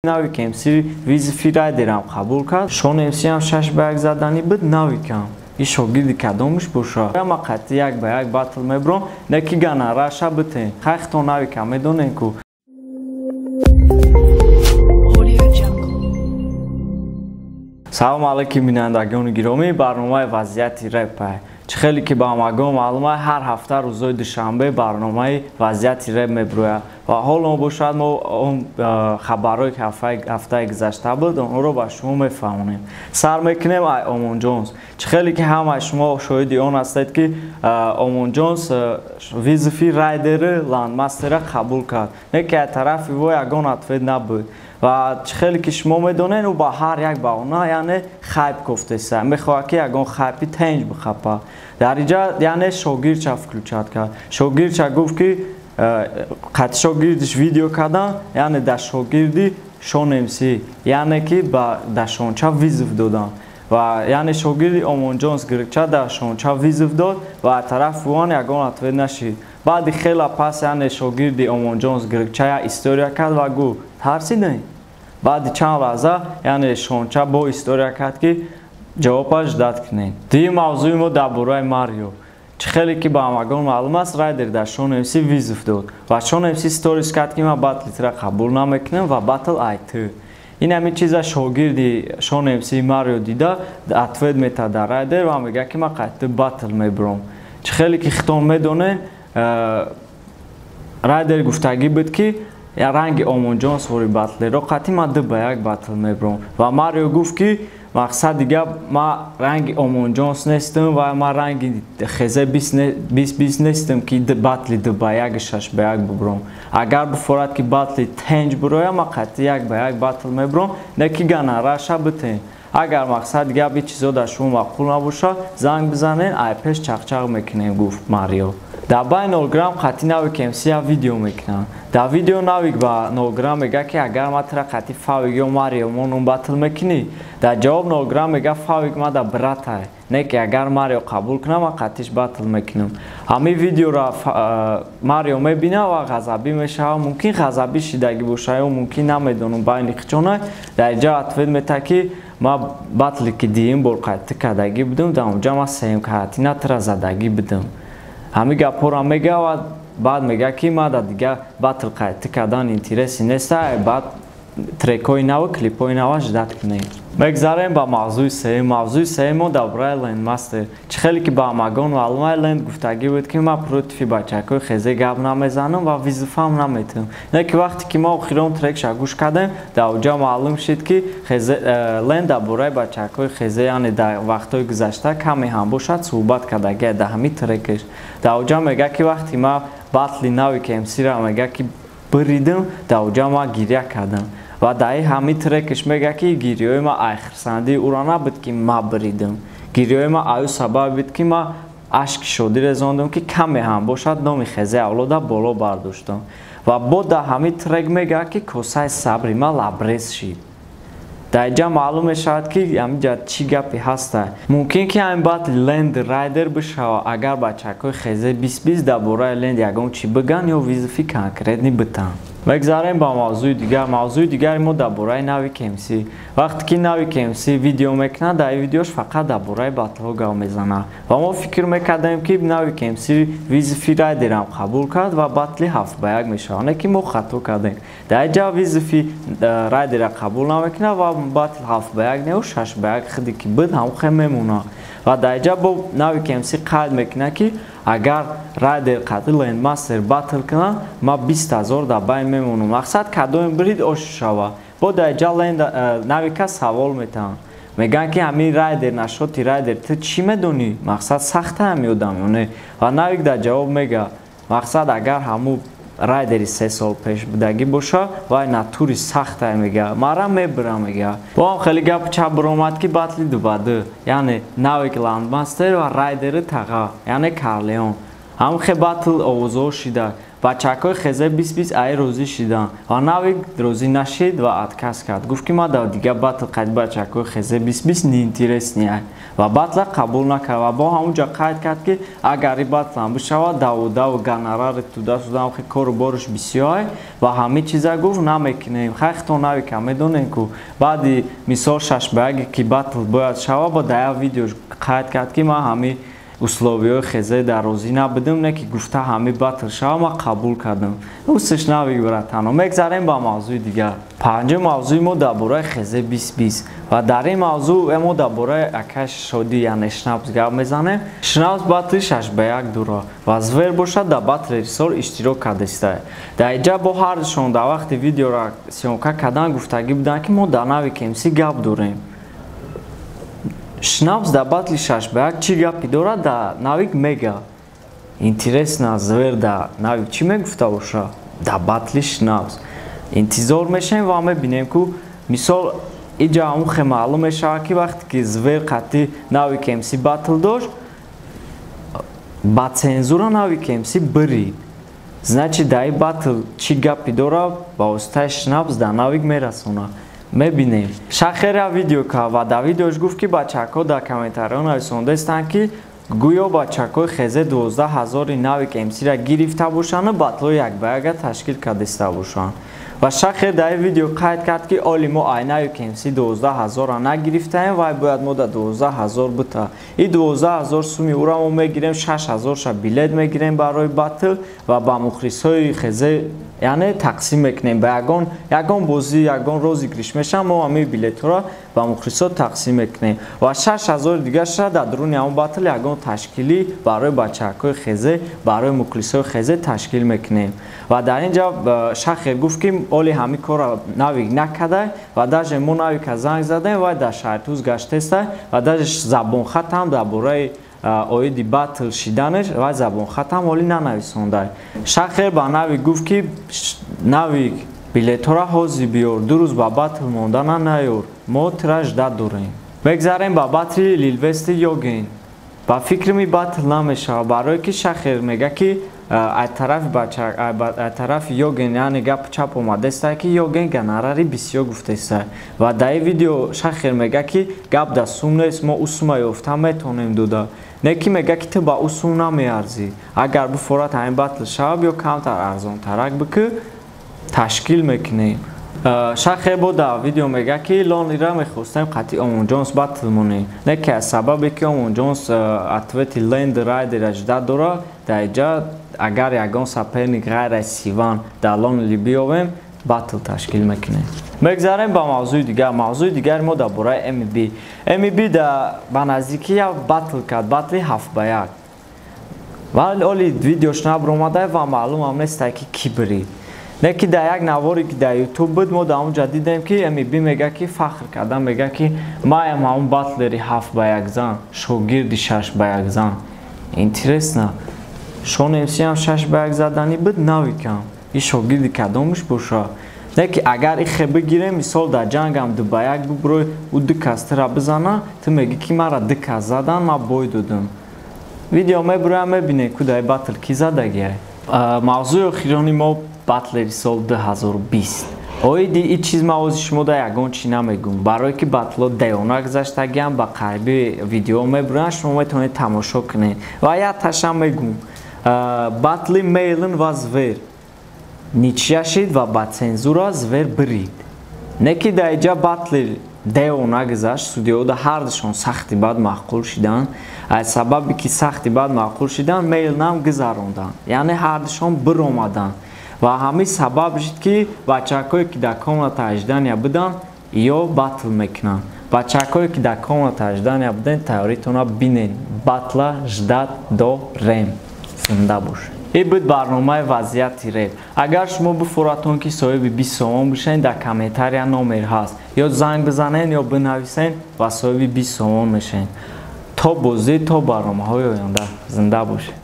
Навик МС вызови Райдерам қабул кард. Шон МС ҳам 6-1 заданӣ буд, Навикам. И шогирди кадомаш боша? Ама қатъи 1-1 батл мебром, не ки гонораша битен. Хайхто Навика медонем ку. Салом алейкум бинандагони гиромӣ, барномаи вазъияти реп. Чӣ хеле ки ба ҳамагон маълум аст, ҳар ҳафта рӯзҳои душанбе барномаи вазъияти реп меброяд ва ҳоло бошад мо он хабарҳое ки ҳафтаи гузашта буд, онҳоро ба шумо мефаҳмонем. Сар мекунем ай Омон Ҷонс. Чӣ хеле ки ҳамаи шумо шоҳиди он ҳастед, ки Омон Ҷонс вызови Райдери Ландмастера қабул кард, не ки аз тарафи во ягон ответ набуд. Ва чӣ хеле ки шумо медонед, ӯ ба ҳар як баҳона, яъне хайп кофтеса, мехоҳад ки ягон хайпи тенҷ бихапад. Дар инҷа яъне шогирдча включать кард. Шогирдча гуфт ки қатъи шогирдиш видео кардан, яъне дар шогирди Шон МС, яъне ки ба дашонча вызов додан. Ва яъне шогирди Омон Ҷонс гирча дар шонча вызов дод ва аз тарафи он ягон ответ нашид. Баъди хела пас яъне шогирди Омон Ҷонс гирча як история кард ва гуфт: тарсидем. Баъди чанд лаҳза яъне шонча бо история кард ки ҷавобаш ждать кунед. Дуюм мавзӯи мо дар бораи Марио. Чӣ хеле ки ба ҳамагон маълум аст, Райдер дар Шон МС вызов дод ва Шон МС сторис кард ки ман батли тира қабул намекунам ва батл ай ту. Ин ҳамин чиза шогирди Шон МС Марио дида, ответ метад дар Райдер ва мегӯяд ки ман қайти батл мебурам. Чӣ хеле ки хитон медонед, Райдер гуфтагӣ буд ки ранги Омон Ҷонс вори батлеро қатъи ман 2-1 батл мебурам. Ва Марио гуфт ки мақсади гап ман ранги Омон Ҷонс нестам ва ман ранги хезе 20-20 нестам ки батли 2-1 6-1 бубурам. Агар бифорад ки батли тенҷ буроя, ман қатъи 1-1 батл мебурам, не ки гонораша битен. Агар мақсади гап ин чизо дар шумо маъқул набошад, занг бизанед, ай пеш чақчақ мекунем, гуфт Марио. Дар байни 0 грамм қатъи Навик МС як видео мекунанд. Дар видео Навик ба 0 грамм мегӯяд ки агар ман тура қатъи Фавик ё Марио монум батл мекунӣ, дар ҷавоб 0 грамм мегӯяд Фавик ма да братай, не ки агар Марио қабул кунам, ман қатъиш батл мекунам. Ҳамин видеоро Марио мебинад ва ғазабӣ мешавад. Мумкин ғазабӣ шидагӣ бошад ё мумкин намедонам байни хичона. Дар инҷа ответ метаҳад ки ман батле ки дуюм бор қатъи кардагӣ будам, дар онҷа ман сеюм каратина тура задагӣ будам. Ҳамин гапҳоро мегӯяд ва баъд мегӯяд ки ман дар дигар батл қатъи кардан интереси неста, баъд трекҳои наву клипҳои нава ждать кунем. Мегзарем ба мавзӯи сеюм. Мавзӯи сеюм мо дар бораи Лендмастер. Чӣ хеле ки ба ҳамагон маълум аст, Ленд гуфтагӣ буд ки ман против бачакҳои хезе гап намезанам ва вызовам наметиҳам. Не ки вақте ки мо охирон трекша гӯш кардем, дар онҷа маълум шуд ки Ленд дар бораи бачакҳои хезе, яъне дар вақтҳои гузашта каме ҳам бошад суҳбат кардагӣ дар ҳамин трекаш. Дар онҷа мегӯяд ки вақте ман батли Навик МС-ра мегӯяд ки биридам, дар онҷа ман гиря кардам. Ва дар ҳамин трекаш мегӯяд ки гирёи ман ай хурсандии ӯро набуд ки ман биридам. Гирёи ман аю сабаб буд ки ман ашки шодӣ резондам ки каме ҳам бошад номи хезе авлода боло бардоштам. Ва бо дар ҳамин трек мегӯяд ки косаи сабри ман лабрез шид. Дар инҷа маълум мешавад ки ҳаминҷа чӣ гапе ҳаста. Мумкин ки ҳамин батли Ленд Райдер бишавад, агар бачакҳои хезе 20-20 дар бораи Ленд ягон чӣ бигӯянд ё вызови конкретный битанд. Мегзарем ба мавзӯи дигар. Мавзӯи дигари мо дар бораи Навик МС. Вақте ки Навик МС видео мекунад, дар ин видеош фақат дар бораи батлҳо гап мезанад. Ва мо фикр мекардем ки Навик МС вызови Райдерам қабул кард ва батли 7-1 мешавад. Не ки мо хато кардем. Дар инҷа вызови Райдера қабул намекунад ва батл 7-1 не, 6-1 худи ки буд ҳамон хел мемонад. Ва дар инҷа бо Навик МС қайд мекунад ки агар Райдер қатъи Лендмастер батл кунад, ман 20 000 дар байн мемонам. Мақсад кадоме бирид ош шава. Бо дар инҷа Навика савол метаҳанд. Мегӯянд ки ҳамин Райдер нашоти Райдер ту чӣ медонӣ? Мақсад сахта ҳамин одам ё не? Ва Навик дар ҷавоб мегӯяд: мақсад агар ҳамун Райдери 3 сол пеш будагӣ боша, вай натури сахта мегӯяд, мара мебирам мегӯяд. Бо ҳам хеле гап чап баромад ки батли 2-2, яъне Навик Ландмастер ва Райдери Таға, яъне Карлеон. Ҳам хе батл овозҳо шида. Бачакҳои хезе 20-20 ай розӣ шиданд ва Навик розӣ нашид ва отказ кард. Гуфт ки ман дар дигар батл қайд бачакҳои хезе 20-20 неинтересный ай ва батла қабул накард ва бо ҳамунҷа қайд кард ки агар ин батлам бишавад даву-даву гонорари туда-суда хе кору борш бисёр ай ва ҳамин чиза гуфт намекунем. Хай хито Навика медонем ку баъди мисол 6-1 ки батл бояд шава, бо дар як видео қайд кард ки ман ҳамин условиҳои хезе дар розӣ набудам, не ки гуфта ҳамин батл шава, ман қабул кардам. Усш Навик братано. Мегзарем ба мавзӯи дигар. Панҷум мавзӯи мо дар бораи хезе 20-20 ва дар ин мавзӯъ мо дар бораи акай Шодӣ, яъне Шнапс гап мезанем. Шнапс батли 6-1 дора ва Звер бошад дар батли рисол иштирок кардааст. Дар инҷа бо ҳардушон дар вақти видеоро съёмка кардан гуфтагӣ буданд ки мо дар Навик МС гап дорем. Шнапс дар батли 6-1 чӣ гапи дорад дар Навик мега. Интересно, Звер дар Навик чӣ мегуфта боша дар батли Шнапс. Интизор мешавем ва мебинем ку мисол иҷа ҳамун хе маълум мешавад ки вақте ки Звер қатъи Навик МС батл дошт, ба цензура Навик МС бирид. Значит дар ин батл чӣ гапи дорад ба воситаи Шнапс дар Навик мерасонад. Мебинем. Шахера видео кард ва дар видеош гуфт ки бачакҳо дар комментариҳо нависондаистанд ки гӯё бачакҳои хезе 12 ҳазори Навик МС-ра гирифта бошанд ва батлҳои якба-яка ташкил кардаиста бошанд. Ва Шахер дар ин видео қайд кард ки оли мо ай Навик МС 12 ҳазорро нагирифтаем ва бояд мо дар 12 ҳазор бита. Ин 12 ҳазор суми ӯра мо мегирем, 6 ҳазорша билет мегирем барои батл ва ба мухлисҳои хезе яъне тақсим мекунем. Ба ягон бозӣ, ягон розыгрыш мешавад, мо ҳамин билетҳоро ба мухлисҳо тақсим мекунем ва 6 ҳазори дигарша дар дуруни ҳамон батл ягон ташкилӣ барои бачакҳои хезе, барои мухлисҳои хезе ташкил мекунем. Ва дар ин ҷа Шахер гуфт ки оли ҳамин корро Навик накарда ва даже мо Навика занг задем ва дар Шаҳритуз гаштеста ва даже забонхат ҳам дар бораи оиди батл шиданаш ва забонхат ҳам оли нанависонда. Шахер ба Навик гуфт ки Навик билетҳоро ҳозир биёр, 2 рӯз ба батл мондана наёр, мо тира жда дорем. Мегзарем ба батли Лилвести Йоген. Ба фикри ми батл намешавад, барое ки Шахер мега ки ай тарафи Йоген, яъне гап чап омадааст ки Йоген гонорари бисёр гуфтааст. Ва дар ин видео Шахер мега ки гап дар сум нест, мо ӯ сума ёфта метавонем дода. Не ки мега ки ту ба ӯ сум намеарзӣ. Агар бифорад ҳамин батл шавад, биё камтар арзонтарак бикӯ, ташкил мекунем. Шахер бо дар видео мега ки Лонлира мехостем қатъи Омон Ҷонс батл монем. Не ки аз сабабе ки Омон Ҷонс ответи Ленд Райдера жда дора, дар инҷа агар ягон соперник ғайр аз Сиван дар Лонли биёвем, батл ташкил мекунем. Мегзарем ба мавзӯи дигар. Мавзӯи дигари мо дар бораи МБ. МБ ба наздикӣ як батл кард, батли 7-1. Вале оли видеош набаромада ва маълумам нест ки кӣ бирид. Не ки дар як наворе ки дар Ютуб буд, мо дар онҷа дидем ки МБ мега ки фахр карда мега ки маям ҳамон батлери 7-1 зан, шогирди 6-1 зан. Интересно, Шон МС ҳам 6-1 заданӣ буд, Навикам. Ин шогирди кадомаш боша? Не ки агар ихе бигирем, мисол дар ҷангам 2-1 буброй, ӯ 2 кас тира бизана, ту мегӣ ки мара 2 кас задан, ман бой додам. Видео мебуроям, мебинем ку дар батл кӣ задагиай. Мавзӯи охирони мо батлери сол 2020. Оиди ин чиз ман ози шумо дар ягон чӣ намегӯм, барое ки батло деёна гузаштагиам, ба қариби видео мебуроям, шумо метавонед тамошо кунед. Ва як ташам мегӯм, батли Мейлин ва Звер ничья шид ва ба цензура Звер бирид. Не ки дар инҷа батли деёна гузашт, судиёда ҳардушон сахти бад маъқул шиданд. Аз сабабе ки сахти бад маъқул шиданд, Мейлинам гузаронданд, яъне ҳардушон биромаданд. Ва ҳамин сабаб шид ки бачакҳое ки дар комната ожидания буданд, ё батл мекунанд. Бачакҳое ки дар комната ожидания буданд, тайёритонро бинед. Батла ждат дорем. Зинда бошед. Ин буд барномаи вазъияти реп. Агар шумо бифоратон ки соҳиби 20 сомон бошед, дар комментария номер ҳаст. Ё занг бизанед, ё бинависед ва соҳиби 20 сомон мешавед. То бозӣ, то барномаҳои оянда. Зинда бошед.